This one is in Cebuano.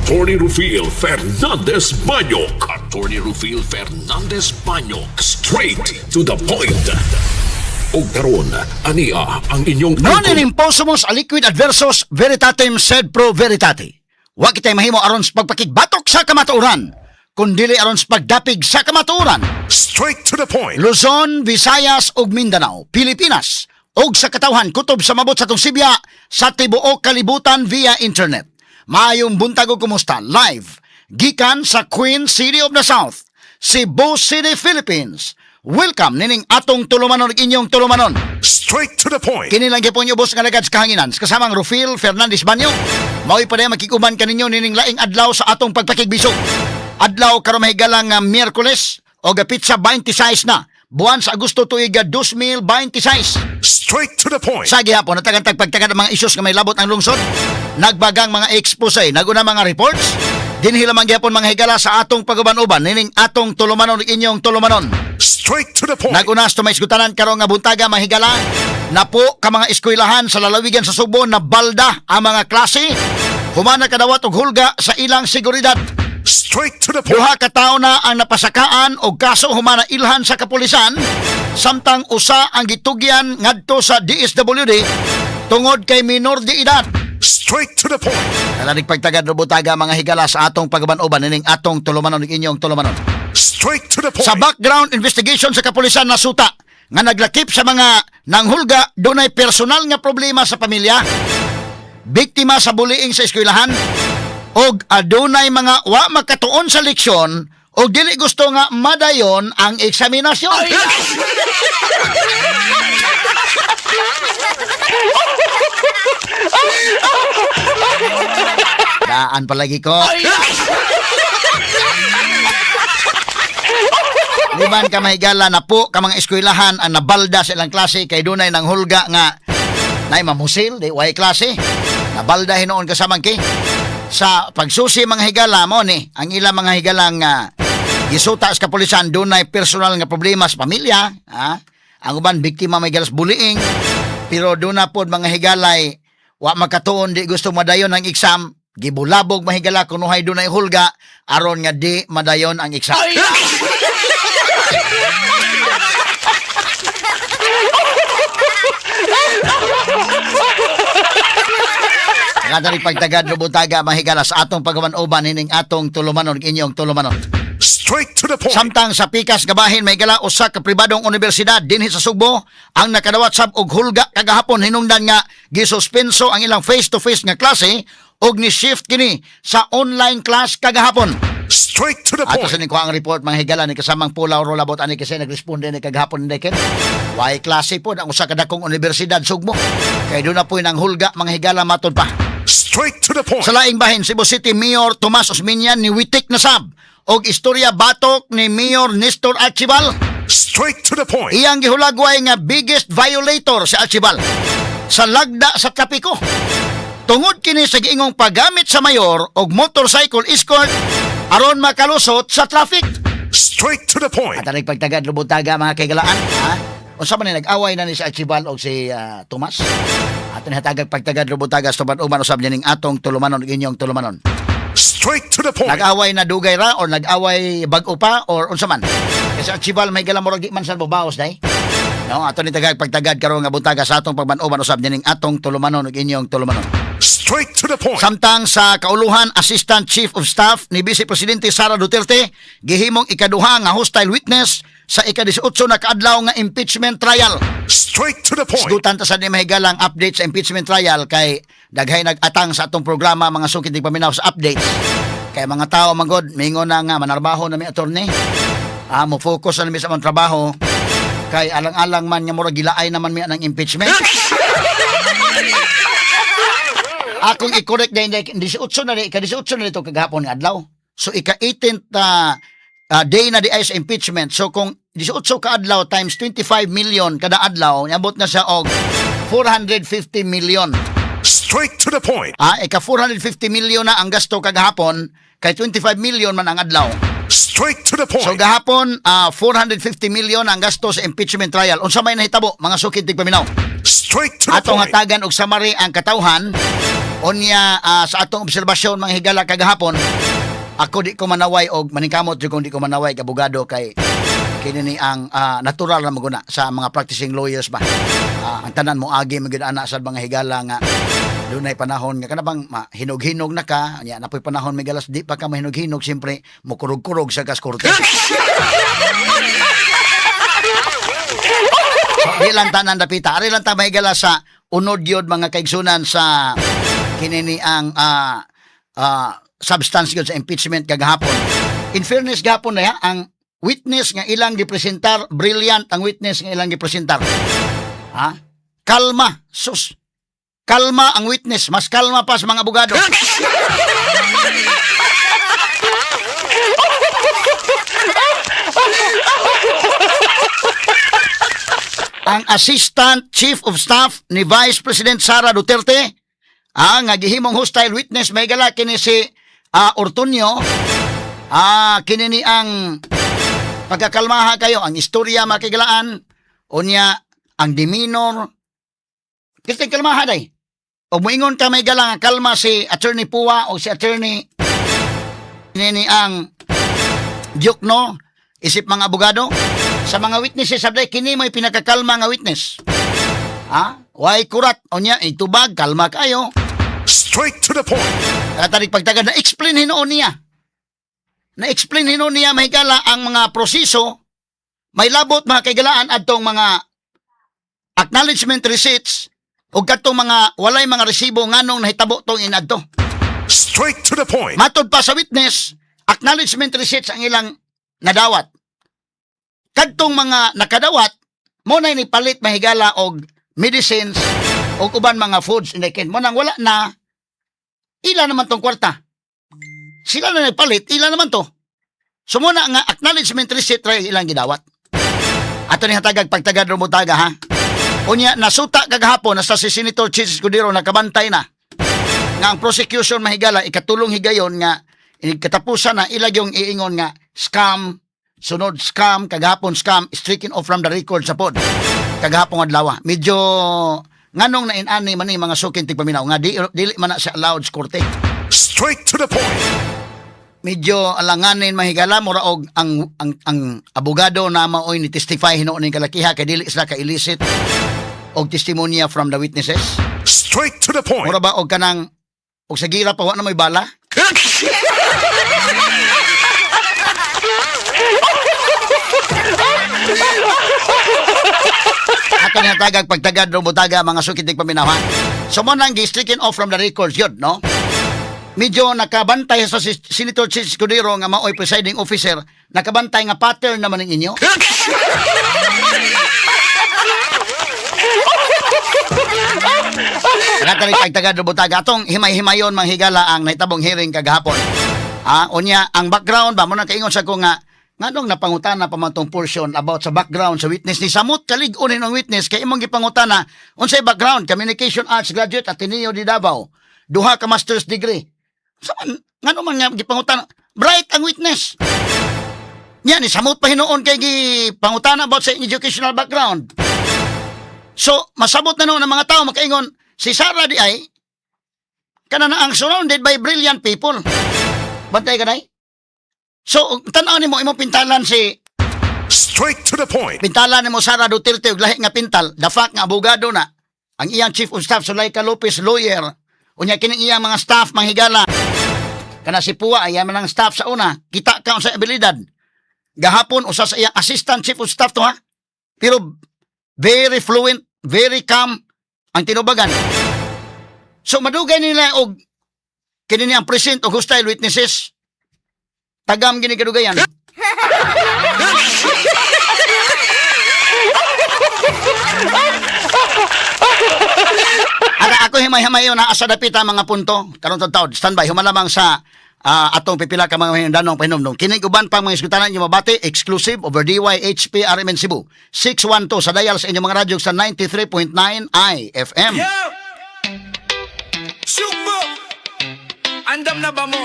Attorney Rufil Fernandez Banyok. Attorney Rufil Fernandez Banyok. Straight to the point. Og karon, ania ang inyong Non in imposumus aliquid adversus veritatem sed pro veritate. Wa kitay mahimo aron sa pagpakigbatok sa kamatuoran, kundili aron sa pagdapig sa kamatuoran. Straight to the point. Luzon, Visayas ug Mindanao, Pilipinas ug sa katawhan kutob sa mabot sa atong sibya sa tibuok kalibutan via internet. Maayong buntag ug kumusta live gikan sa Queen City of the South, Cebu City, Philippines. Welcome nining atong tulumanon ug inyong tulumanon. Straight to the point. Kini lang gyapon ubos nga lagad sa kahanginan. Kasamang Rufil Fernandez Banyo. Mao'y pa makikuban kaninyo nining laing adlaw sa atong pagpakigbisog. Adlaw karon, mahigalang nga Miyerkules o petsa 26 na buwan sa Agosto, tuig 2026. Straight to the point. Sa gihapon, natagantag pagtagad ang mga isyus nga may labot ang lungsod. Nagbagang mga expose, naguna mga reports. Dinhi lamang gihapon, mga higala, sa atong paguban-uban nining atong tulumanon ug inyong tulumanon. Straight to the point. Naguna sa maisgutanan karon nga buntaga, mga higala, napo ka mga eskwelahan sa lalawigan sa Subo na balda ang mga klase human nakadawat og hulga sa ilang seguridad. Straight to the point. Duha ka tawo na ang napasakaan og kaso human nailhan sa kapulisan, samtang usa ang gitugyan ngadto sa DSWD tungod kay minor de edad. Straight to the point. Kalanig pagtagad butaga, mga higala, sa atong pagaban-uban nining atong tulumanon ug inyong tulumanon. Straight to the point. Sa background investigation sa kapulisan, nasuta nga naglakip sa mga nanghulga dunay personal nga problema sa pamilya, biktima sa bullying sa eskwelahan, og adunay mga wa makatuon sa leksyon og dili gusto nga madayon ang eksaminasyon. Daan palagi ko. Liban ka mahigala, na po ka mga eskwelahan ang nabalda sa ilang klase kay dunay nang hulga nga nay mamusil di way klase. Nabalda hinuon kasamang ki. Sa pagsusi, mga higala, mo ni ang ilang mga higalang gisuta sa kapulisan, dunay personal nga problema sa pamilya, ha? Ang uban biktima may galas bullying, pero duna pod, mga higalay, wa makatuon, di gusto madayon ang exam, gibulabog, mahigala, kunuhay dunay hulga aron nga di madayon ang exam. Kada pagtagad rubutaga, mahigala, sa atong pagaman-uban hining atong tulumanon inyong tulumanon. Straight to the point. Samtang sa pikas nga bahin, may gala, usa ka pribadong universidad dinhi sa Sugbo ang nakadawat sab og hulga kagahapon hinungdan nga gisuspenso ang ilang face-to-face nga klase og ni shift kini sa online class kagahapon. Straight to the Ato point. sa ko ang report, mga higala, ni kasamang Pulaw Rolabot ani kasi nagresponde ni kagahapon ni Ken. Way klase po ang usa ka dakong universidad Sugbo. Kay doon na po ang hulga, mga higala, matud pa. Straight to the point. Sa laing bahin, Cebu City Mayor Tomas Osmeña ni witik na sab og istorya batok ni Mayor Nestor Archival. Straight to the point. Iyang gihulagway nga biggest violator si Archival sa lagda sa trapiko. Tungod kini sa giingong paggamit sa mayor og motorcycle escort aron makalusot sa traffic. Straight to the point. At ang pagtagad lubutaga, mga kaigalaan, ha? Unsa man ni nag-away na ni si Archival og si Tomas? Ato ni hatagag pagtagad lubutaga sa tuban-uban usab nining atong tulumanon ug inyong tulumanon. Straight to the point. Nag-away na dugay ra or nag-away bag-o pa or unsa man? Kasi Archival may gala murag di man sa babaos day. No, ato ni tagag pagtagad karon nga buntaga sa atong pagban-uban usab nining atong tulumanon ug inyong tulumanon. Straight to the point. Samtang sa kauluhan, Assistant Chief of Staff ni Vice Presidente Sara Duterte gihimong ikaduha nga hostile witness sa ika-18 na kaadlaw nga impeachment trial. Straight to the point. Sgutan ta sa ni mahigalang update sa impeachment trial kay daghay nag-atang sa atong programa, mga sukid paminaw sa updates. Kay mga tao magod mingon na nga manarbaho na mi, attorney. Ah, mo focus na mi sa among trabaho kay alang-alang man nga murag gilaay naman mi ang impeachment. Akong i-correct din 18 na ika 18 na dito kagahapon nga adlaw. So ika 18th day na di ay sa impeachment. So kung 18 ka adlaw times 25 million kada adlaw, niabot na siya og 450 million. Straight to the point. Ah, ika 450 million na ang gasto kagahapon kay 25 million man ang adlaw. Straight to the point. So gahapon, 450 million ang gasto sa impeachment trial. Unsa may nahitabo, mga sukid tigpaminaw? Straight to the Atong point. hatagan og summary ang katawhan Unya sa atong obserbasyon, mga higala, kagahapon, ako di ko manaway og maningkamot jud kung di ko manaway og abogado kay kini ni ang natural na maguna sa mga practicing lawyers ba. Ang tanan mo agi magyud ana sa mga higala nga dunay panahon nga kana bang mahinog-hinog na ka, nya napoy panahon may galas di pa ka mahinog-hinog, siyempre mukurog-kurog sa kas korte. So, di lang tanan dapita. Ari lang ta mahigala sa unod yun, mga kaigsunan, sa kini ni ang substance yun sa impeachment kagahapon. In fairness gahapon na ya, ang witness nga ilang gipresentar, brilliant ang witness nga ilang gipresentar. Ha? Kalma, sus. Kalma ang witness, mas kalma pa sa mga abogado. Ang Assistant Chief of Staff ni Vice President Sara Duterte, ang nga gihimong hostile witness, may gala kini si Ortonio, kini ni ang pagkakalmaha kayo ang istorya makigalaan, unya ang demeanor kasi kalmaha day. O muingon ka may gala nga kalma si Attorney Pua o si Attorney ni ang Diokno isip mga abogado sa mga witnesses sabday kini mo'y pinakakalma nga witness. Ha? Way kurat unya itubag kalma kayo. Straight to the point. Katarik pagtagad na explain hinuon niya. Na-explain hinuon niya, mahigala, ang mga proseso may labot, mga kaigalaan, adtong mga acknowledgement receipts o kadtong mga walay mga resibo nganong nahitabo tong inadto. Straight to the point. Matod pa sa witness, acknowledgement receipts ang ilang nadawat. Kadtong mga nakadawat, mo na palit, mahigala, og medicines og uban mga foods in the can. Mo nang wala na, ila naman tong kwarta. Sila na nagpalit, ila naman to. So mo na nga acknowledgement receipt ra ilang gidawat. Ato ni hatagag pagtagad ro taga ha. Unya nasuta kagahapon nasa si Senator Chiz Escudero, nakabantay na nga ang prosecution, mahigala, ikatulong higayon nga inig katapusan na ilag yung iingon nga scam, sunod scam, kagahapon scam stricken off from the record sa pod kagahapon adlaw. Medyo nganong na inani man ni mga sukin tigpaminaw nga di, dili man na siya allowed sa korte. Straight to the point. Medyo alanganin, mahigala, mura og ang abogado na maoy ni testify hinuon ning kalakiha kay dili sila ka elicit og testimonya from the witnesses. Straight to the point. Mura ba og kanang og sa gira pa wa na may bala. Ato ni hatagag pagtagad ro butaga, mga sukit paminaw ha. So mo nang gi-stricken off from the records yun, no? Medyo nakabantay sa si Senator Chiz Escudero nga maoy presiding officer, nakabantay nga pattern naman ng inyo. Nakatarik pagtagad ro butaga atong himay-himayon, manghigala, ang nahitabong hearing kagahapon. Unya ang background ba mo nang kaingon sa ko nga nganong napangutana pa man tong portion about sa background sa witness ni samot kalig-on ng witness kay imong gipangutana unsay background, communication arts graduate, Ateneo de Davao, duha ka master's degree. Sa man ngano man nga gipangutana, bright ang witness nya ni samot pa hinuon kay gipangutana about sa educational background. So masabot na noon ang mga tao makaingon si Sara di ay kana na ang surrounded by brilliant people. Bantay ka day. So, tan-aw nimo imong pintalan si Straight to the point. Pintalan nimo Sara Duterte og lahi nga pintal, the fact nga abogado na ang iyang chief of staff Zuleika Lopez lawyer, unya kining iyang mga staff, manghigala. Kana si Pua ay man ang staff sa una, kita ka sa abilidad. Gahapon usa sa iyang assistant chief of staff to ha. Pero very fluent, very calm ang tinubagan. So madugay nila og kini ni ang present og hostile witnesses. Tagam gini kadugayan. Ara ako himay-himayon na asa dapita mga punto karon taon. Standby human sa atong pipila ka mga hindanong pahinumdum. Kini uban pang mga iskutanan inyo mabati exclusive over DYHP RMN Cebu 612 sa dial sa inyong mga radyo sa 93.9 IFM. Yo! Super! Andam na ba mo?